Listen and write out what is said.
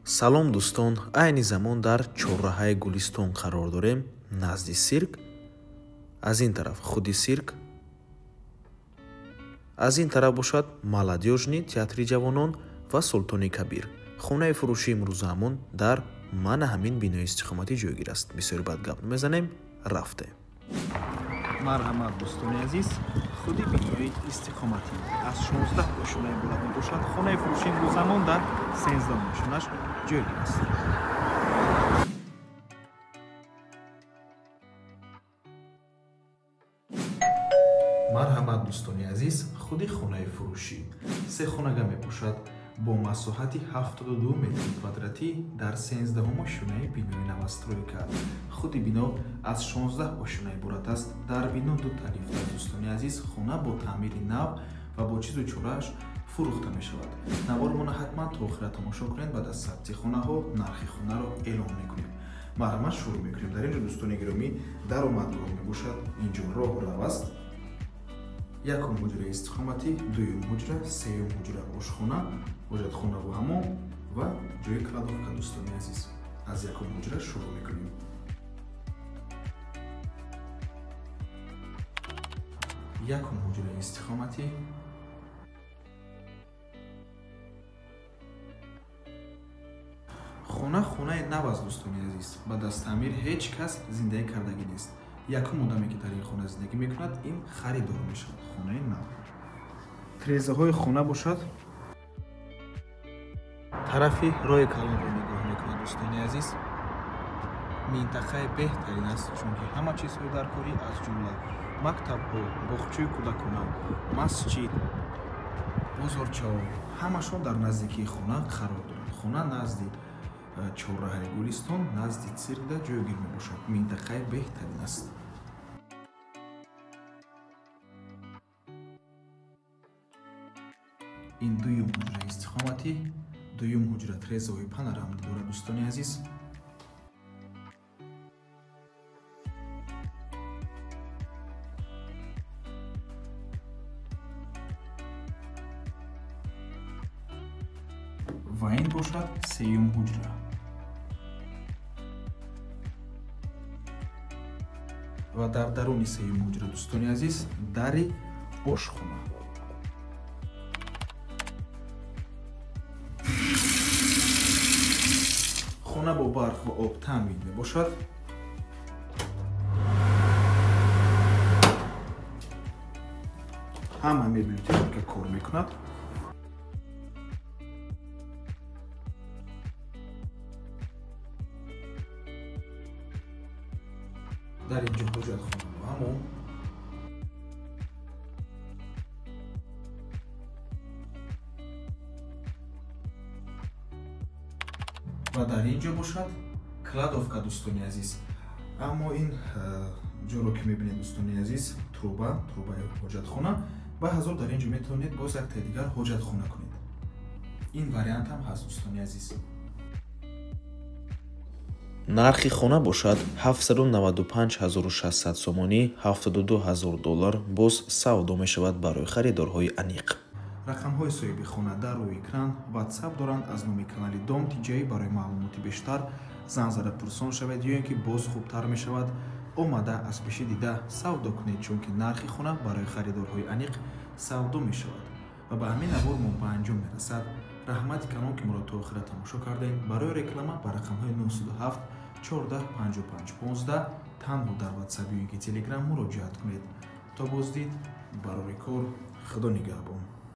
Салом, дӯстон. Айни замон дар чорраҳаи Гулистон қарор дорем, назди сирк. Аз ин тараф худи сирк, аз ин тараф бошад Молодёжный, театри ҷавонон ва Султони Кабир. Хонаи фурӯшии имрӯзаамон дар мана ҳамин бинои истиқоматӣ ҷойгир аст. Бисёр бад гап намезанем, рафтем. Марҳамат, дӯстони азиз, худи бинои истиқоматӣ аз 16 ошёна иборат мебошад. Хонаи фурӯшии имрӯзамон дар 13 ошёнаш ҷойгир аст. Марҳамат, дӯстони азиз, худи хонаи фурӯшӣ се хонага мебошад бо масоҳати 72 метри квадратӣ дар 13 ошёнаи бинои новостройка. Худи бино аз 16 ошёна иборат аст. Дар бино ду лифт аст. Дӯстони азиз, хона бо таъмири нав ва бо чизу чорааш фурӯхта мешавад. Навормона ҳатман то охира тамошо кунед. Баъд аз сабти хонаҳо нархи хонаро эълон мекунем. Марҳамат, шурӯъ мекунем. Дар ин ҷо, дӯстони гиромӣ, даромадгоҳ мебошад. Ин ҷо роҳрав аст. Якум ҳуҷраи истиқоматӣ, дуюм ҳуҷра, сеюм ҳуҷра ошхона, ҳоҷатхонаву ҳамом ва ҷои кладовка. Дӯстони азиз, аз якум ҳуҷра шурӯъ мекунем. Якум ҳуҷраи истиқоматӣ, хона хонаи нав аст, дӯстони азиз. Баъд аз таъмир ҳеҷ кас зиндагӣ кардагӣ нест. Якум одаме, ки дар ин хона зиндагӣ мекунад, ин харидор мешавад. Хонаи нав. Тирезаҳои хона бошад тарафи роҳи калонро нигоҳ мекунад. Дӯстони азиз, минтақаи беҳтарин аст, чунки ҳама чизҳои даркорӣ, аз ҷумла мактабҳо, боғчаи кӯдакона, масҷид, бозорчаҳо, ҳамашон дар наздикии хона қарор доранд. Хона назди чорраҳаи Гулистон, назди циркда ҷойгир мебошад. Минтақаи беҳтарин аст. Ин дуюм ҳуҷраи истиқоматӣ. Дуюм ҳуҷра тирезаҳои панорамӣ дорад, дӯстони азиз. Ва ин бошад сеюм ҳуҷра. Ва дар даруни сеюм ҳуҷра, дӯстони азиз, дари ошхона. Хона бо барқ ва об таъмин мебошад. Ҳама мебелу техника кор мекунад. Дар ин ҷо ҳоҷатхона ва ҳамом. Ва дар ин ҷо бошад кладовка, дӯстони азиз. Аммо ин ҷоро ки мебинед, дӯстони азиз, труба, трубаи ҳоҷатхона. Ба ҳазор дар ин ҷо метавонед боз яктаи дигар ҳоҷатхона кунед. Ин вариант ҳам ҳаст, дӯстони азиз. Нархи хона бошад 795 600 сомонӣ, 72 ҳазор доллар. Боз савдо мешавад барои харидорҳои аниқ. Рақамҳои соҳиби хона дар рӯи экран. Ватсап доранд аз номи канали Дом Тиҷоӣ. Барои маълумоти бештар занг зада пурсон шавед ё ин ки боз хубтар мешавад омада аз пеши дида савдо кунед, чунки нархи хона барои харидорҳои аниқ савдо мешавад. Ва ба ҳамин навор мо ба анҷом мерасад. Раҳмати калон, ки моро то охира тамошо кардем. Барои реклама ба рақамҳои 907 14 55 15 танҳо дар ватсап ё ин ки телеграм муроҷиат кунед. То боздид, барори кор, Худо нигаҳбон.